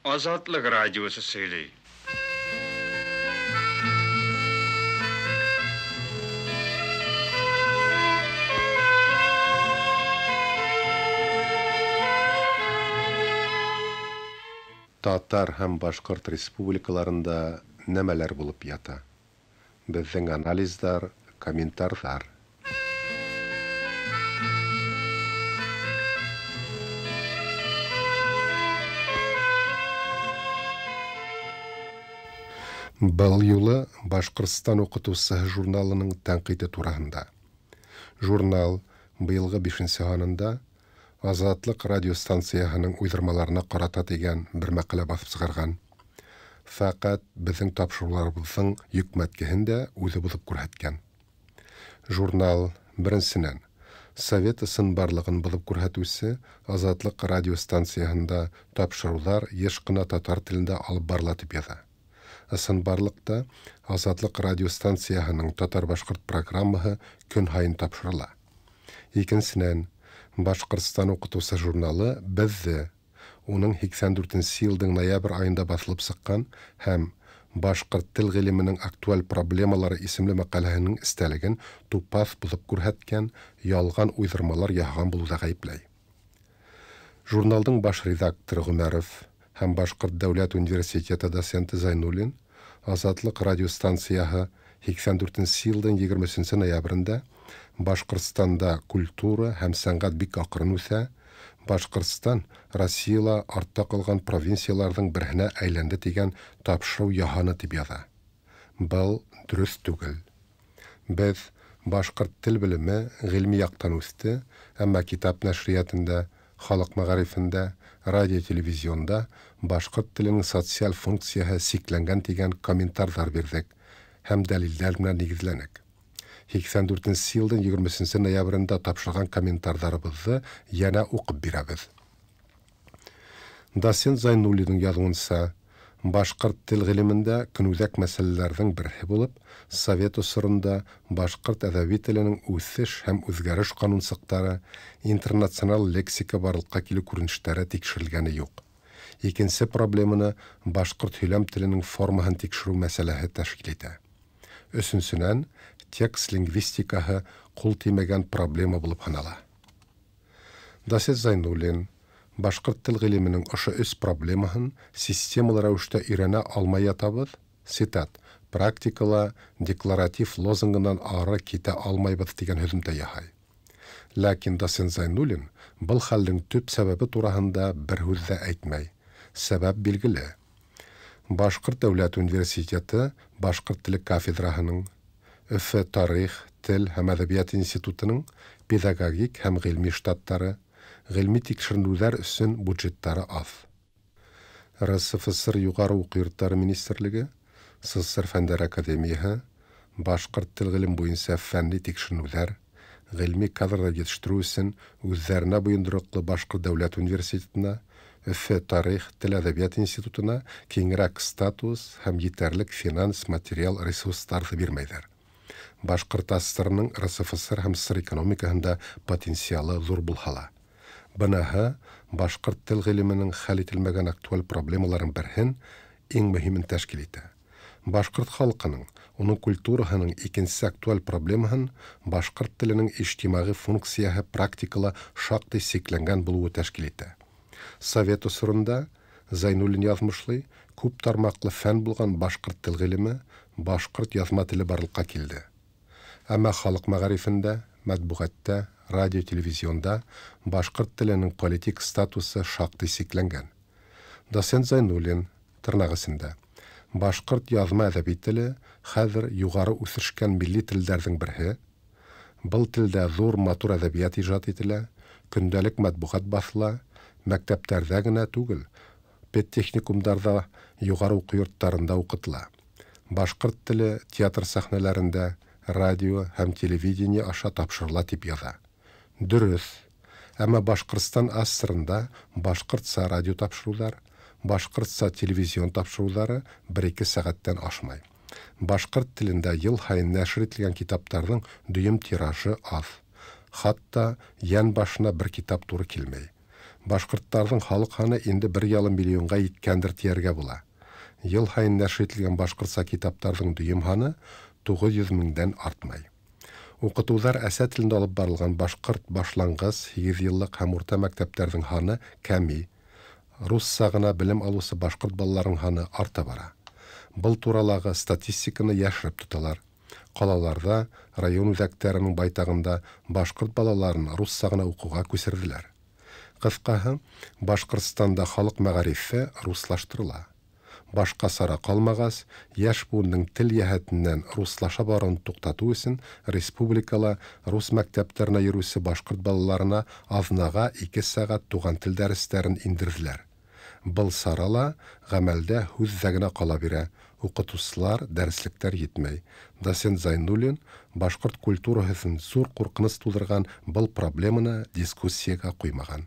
Азатлык радиосы сөйли. Татар һәм Башкорт республикаларында нәмәләр булып ята? Безнең анализлар, комментарлар. Был юлы Башкортстан укытучысы журналының тәнкыйте тураһында. Журнал быелгы бишенче һанында Азатлык радиостанцияһының уйдырмаларына карата дигән бер мәкалә басып чыгарган. Фәкать безнең тапшыруларыбызның йөкмәткеһен дә үзе бозып күрһәткән. Журнал, беренсенән, Совет ысынбарлыгын бозып күрһәтүче Азатлык радиостанцияһында тапшырулар еш кына татар телендә алып барыла дип яза. Ысынбарлыкта Азатлык радиостанцияһының татар-башкорт программаһы көн һаен тапшырыла. Икенсенән, Башкортстан укытучы журналы Беҙҙе уның 84 елдың ноябрь айында басылып сыҡҡан һәм Башҡорт тел ғилеменең актуаль проблемалары исемле мәҡәләһенең эстәлеген тупаҫ боҙоп күрһәткән, ялған уйҙырмалар яһаған булыуҙа ғәйепләй. Журналдың баш редакторы Ғүмәров һәм Башҡорт дәүләт университеты доценты Зайнуллин Азатлыҡ радиостанцияһы 84 елдың 23 ноябрендә Башҡортостанда культура һәм сәнғәт бик аҡрын үҫә, Башҡортостан Россияла артта ҡалған провинцияларҙың береһенә әйләнде тигән тапшырыу яһаны тип яҙа. Был дөрөҫ түгел. Беҙ башҡорт тел белеме ғилми яҡтан үҫте, әммә китап нәшриәтендә, халыҡ мәғарифендә, радио-телевизионда башҡорт теленең социаль функцияһы сикләнгән тигән комментарҙар бирҙек һәм дәлилдәр менән нигеҙләнек. 84 елдың 23 ноябрендә тапшырған комментарҙарыбыҙҙы йәнә уҡып бирәбеҙ. Доцент Зайнуллиның яҙыуынса, башҡорт тел ғилемендә көнүҙәк мәсьәләләрҙең береһе булып, Совет осоронда башҡорт әҙәби теленең үҫеш һәм үҙгәреш ҡанунсыҡтары, интернационал лексика барлыҡҡа килеү күренештәре тикшерелгәне юҡ. Икенсе проблеманы башҡорт һөйләм теленең формаһын тикшереү мәсьәләһе тәшкил итә. Өсөнсөнән, текст лингвистикаһы ҡул теймәгән проблема булып һанала. Доцент Зайнуллин башҡорт тел ғилеменең ошо өс проблемаһын системалы рәүештә өйрәнә алмай ятабыҙ, цитат, практикала декларатив лозунгынан ары китә алмайбыҙ тигән һөҙөмтә яһай. Ләкин доцент Зайнуллин был хәлдең төп сәбәбе тураһында бер һүҙ ҙә әйтмәй. Сәбәп билгеле. Башҡорт дәүләт университеты башҡорт теле кафедраһының, Өфө тарих, тел һәм әҙәбиәт институтының педагогик һәм ғилми штаттары, ғилми тикшеренеүҙәр өсөн бюджеттары аҙ. РСФСР Юғары уҡыу йорттары министрлыгы, СССР Фәндәр академияһы, башҡорт тел ғилем буйынса фәнни тикшеренеүҙәр, ғилми кадрҙар етештереү өсөн үҙҙәренә бойондороҡло Башҡорт дәүләт университетына, Өфө тарих, тел әҙәбиәт институтына киңерәк статус һәм етәрлек финанс материал ресурстарҙы бирмәйҙәр. Башҡорт АССР-ның РСФСР һәм СССР экономикаһында потенциалы ҙур булһа ла. Быныһы башҡорт тел ғилеменең хәл ителмәгән актуаль проблемаларының береһен, иң мөһимен тәшкил итә. Башҡорт халҡының, уның культураһының икенсе актуаль проблемаһын башҡорт теленең ижтимағи функцияһы практикала шаҡтай сикләнгән булыуы тәшкил итә. Совет осоронда Зайнуллин яҙмышлый, күп тармаҡлы фән булған башҡорт тел ғилеме, башҡорт яҙма теле барлыҡҡа килде. Әммә халыҡ мәғарифендә, матбуғатта, радио, телевизионда башҡорт теленең политик статусы шаҡтай сикләнгән. Доцент Зайнуллин тырнаҡ эсендә башҡорт яҙма әҙәби теле хәҙер юғары үҫешкән милли телдәрҙең береһе. Был телдә ҙур матур әҙәбиәт ижад ителә, көндәлек матбуғат баҫыла, мәктәптәрҙә генә түгел, педтехникумдарҙа, юғары уҡыу йорттарында уҡытыла. Башҡорт теле театр сәхнәләрендә, радио һәм телевидение аша тапшырыла тип яҙа. Дөрөҫ, әммә Башҡортостан АССР-ында башҡортса радио тапшырыуҙар, башҡортса телевизион тапшырыуҙары бер-ике сәғәттән ашмай. Башҡорт телендә йыл һайын нәшер ителгән китаптарҙың дөйөм тиражы аҙ. Хатта йән башына бер китап тура килмәй. Башкортларның халык һаны инде 1,5 миллионга йиткәндер дияргә була. Ел һаен нәшер ителгән башкортса китапларның дөйем һаны 900 меңдән артмай. Укытуҙар әсә телендә алып барылган башкорт башлангыс, 8 еллык һәм урта мәктәпләрнең һаны кәми. Русса гына белем алучы башкорт балаларының һаны арта бара. Был туралағы статистиканы яшереп тоталар. Ҡалаларҙа, район үҙәктәренең байтағында башҡорт балаларын русса ғына уҡыуға күсерҙеләр. Ҡыҫҡаһы, Башҡортостанда халыҡ мәғарифе руслаштырыла. Башҡа сара ҡалмағас, йәш быуындың тел йәһәтенән руслаша барыуын туҡтатыу өсөн республикала рус мәктәптәренә йөрөүсе башҡорт балаларына аҙнаға 2 сәғәт туған тел дәрестәрен индерҙеләр. Был сара ла ғәмәлдә һүҙҙә генә ҡала бирә. Уҡытыусылар, дәреслектәр етмәй. Доцент Зайнуллин башҡорт культураһы өсөн ҙур ҡурҡыныс тыуҙырған был проблеманы дискуссияға ҡуймаған.